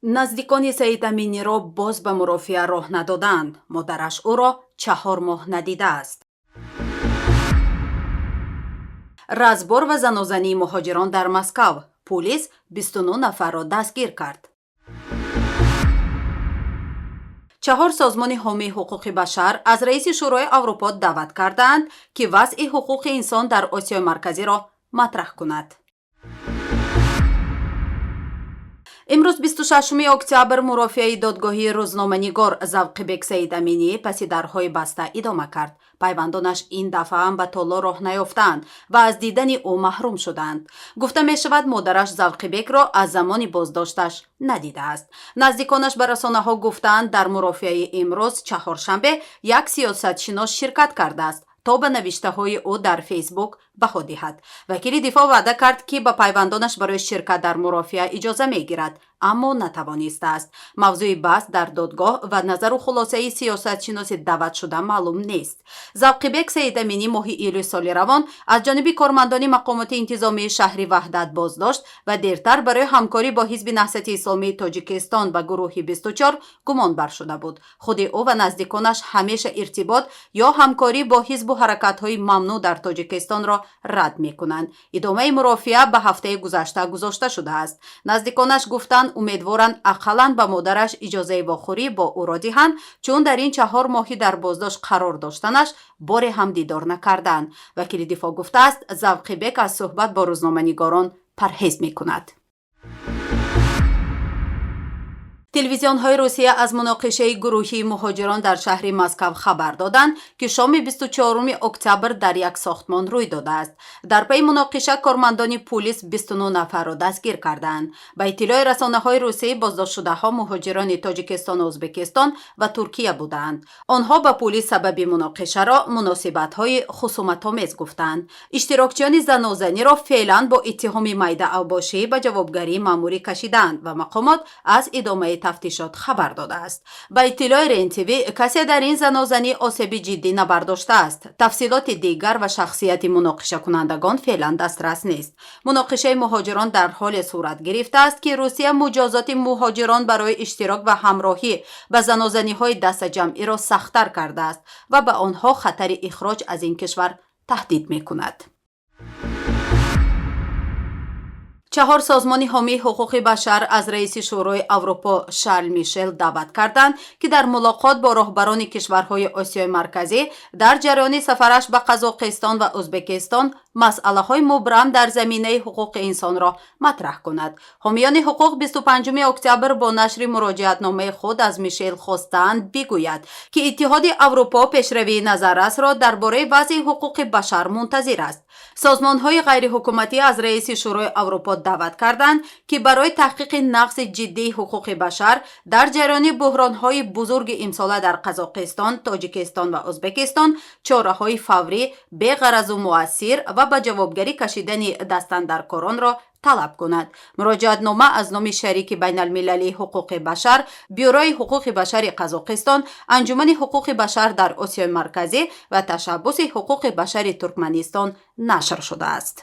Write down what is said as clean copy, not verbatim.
Наздикони Саидаминиро боз ба мурофиа роҳ надоданд. Модараш ӯро 4 моҳ надидааст. Разбор ва занозании муҳоҷирон дар Москав: пулис 29 нафарро дастгир кард. Чаҳор созмони ҳомии ҳуқуқи башар аз раиси Шӯрои Аврупо даъват кардаанд, ки вазъи ҳуқуқи инсон дар Осиёи Марказиро матраҳ кунад. Имрӯз, 26 октябр, мурофиаи додгоҳии рӯзноманигор Завқибек Саидаминӣ паси дарҳои баста идома кард. Пайвандонаш ин дафъаам ба толор роҳ наёфтаанд ва аз дидани ӯ маҳрум шуданд. Гуфта мешавад, модараш Завқибекро аз замони боздошташ надидааст. Наздиконаш ба расонаҳо гуфтаанд, дар мурофиаи имрӯз, чаҳоршанбе, як сиёсатшинос ширкат кардааст, то ба навиштаҳои ӯ дар Фейсбук баҳо диҳад. Вакили дифоъ ваъда кард, ки ба пайвандонаш барои ширкат дар мурофиа иҷоза мегирад, аммо натавонистааст. Мавзӯи баҳс дар додгоҳ ва назару хулосаи сиёсатшиноси даъватшуда маълум нест. Завқибек Саидаминӣ моҳи июли соли равон аз ҷониби кормандони мақомоти интизомии шаҳри Ваҳдат боздошт ва дертар барои ҳамкорӣ бо Ҳизби Наҳзати Исломии Тоҷикистон ва гурӯҳи 24 гумонбар шуда буд. Худи ӯ ва наздиконаш ҳамеша иртибот ё ҳамкорӣ бо ҳизбу ҳаракатҳои мамнӯъ дар Тоҷикистонро рад мекунанд. Идомаи мурофиа ба ҳафтаи гузашта гузошта шудааст. Наздиконаш гуфтанд, умедворанд, ақаллан ба модараш иҷозаи вохӯрӣ бо ӯро диҳанд, чун дар ин 4 моҳи дар боздошт қарор доштанаш боре ҳам дидор накарданд. Вакили дифоъ гуфтааст, Завқибек аз суҳбат бо рӯзноманигорон парҳез мекунад. Телевизионҳои Русия аз муноқишаи гурӯҳии муҳоҷирон дар шаҳри Москав хабар доданд, ки шоми 24 октябр дар як сохтмон рӯй додааст. Дар пайи муноқиша кормандони пулис 29 нафарро дастгир карданд. Ба иттилои расонаҳои русӣ, боздоштшудаҳо муҳоҷирони Тоҷикистону Ӯзбекистон ва Туркия буданд. Онҳо ба пулис сабаби муноқишаро муносибатҳои хусуматомез гуфтанд. Иштирокчиёни занозаниро феълан бо иттиҳоми майдаавбошӣ ба ҷавобгарии маъмурӣ кашиданд ва мақомот аз идомаи тафтишот хабар додааст. Ба иттилои РЕН-ТВ, касе дар ин занозанӣ осеби ҷиддӣ набардоштааст. Тафсилоти дигар ва шахсияти муноқишакунандагон феълан дастрас нест. Муноқишаи муҳоҷирон дар ҳоле сурат гирифтааст, ки Русия муҷозоти муҳоҷирон барои иштирок ва ҳамроҳӣ ба занозаниҳои дастаҷамъиро сахттар кардааст ва ба онҳо хатари ихроҷ аз ин кишвар таҳдид мекунад. Чаҳор созмони ҳомии ҳуқуқи башар аз раиси Шӯрои Аврупо Шарл Мишел даъват карданд, ки дар мулоқот бо роҳбарони кишварҳои Осиёи Марказӣ дар ҷараёни сафараш ба Қазоқистон ва Ӯзбекистон масъалаҳои мубрам дар заминаи ҳуқуқи инсонро матраҳ кунад. Ҳомиёни ҳуқуқ 25 октябр бо нашри муроҷиатномаи худ аз Мишел хостаанд бигӯяд, ки Иттиҳоди Аврупо пешравии назаррасро дар бораи вазъи ҳуқуқи башар мунтазир аст. Созмонҳои ғайриҳукуматӣ аз раиси Шӯрои Аврупо даъват карданд, ки барои таҳқиқи нақзи ҷиддии ҳуқуқи башар дар ҷараёни буҳронҳои бузурги имсола дар Қазоқистон, Тоҷикистон ва Ӯзбекистон чораҳои фаврӣ, беғаразу муассир ва ба ҷавобгарӣ кашидани дастандаркоронро талаб кунад. Муроҷиатнома аз номи Шарики байналмилалии ҳуқуқи башар, Бюрои ҳуқуқи башари Қазоқистон, Анҷумани ҳуқуқи башар дар Осиёи Марказӣ ва Ташаббуси ҳуқуқи башари Туркманистон нашр шудааст.